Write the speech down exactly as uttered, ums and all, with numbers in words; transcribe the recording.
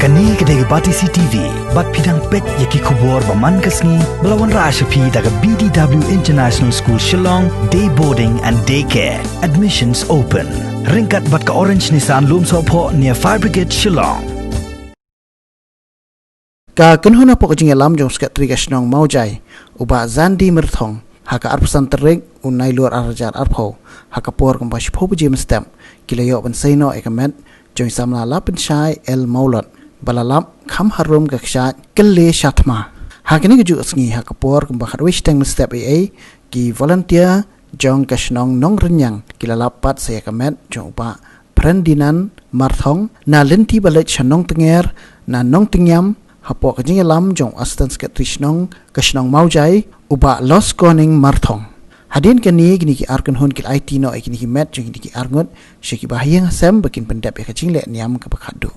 Kane ka dei ka Batesi T V, bad phi dang peit ïa ki khubor ba man ka sngi, ba la wanrah sha phi da ka B D W International School Shillong, Day Boarding and Day Care. Admissions open. Ryngkat bad ka Orange Nissan Lumsohphoh near Fire Brigade Shillong. Ka kynhun hapoh ka jingïalam jong u Secretary ka shnong Mawjai, u Bah Zandi Myrthong, ha ka arphew san tarik u Nailur ar hajar arphew, ha ka por kumba shiphew baje mynstep, ki la ïoh ban sei noh ïa ka met jong i samla Lapynshai L Mawlot, ba la lap kham harum ka kshaid kylleh sha thma. Ha kane kajuh ka sngi, ha ka por kumba khatwei shiteng mynstep eiei, ki volunteer jong ka shnong Nongrynñiang ki la lap pat sa ïa ka met jong u Bah Prendinan Marthong, na lynti ba leit sha Nongtnger, na Nongtyngiam, hapoh ka jingïalam jong u Assistant Secretary shnong ka shnong Mawjai, u Bah Loskoning Marthong. Hadien kane, kine ki ar kynhun ki la aiti noh ïa kine ki met jong kine ki ar ngut sha ki bahaïing hasem ba kin pyndep ïa ka jingleh niam kaba khatduh.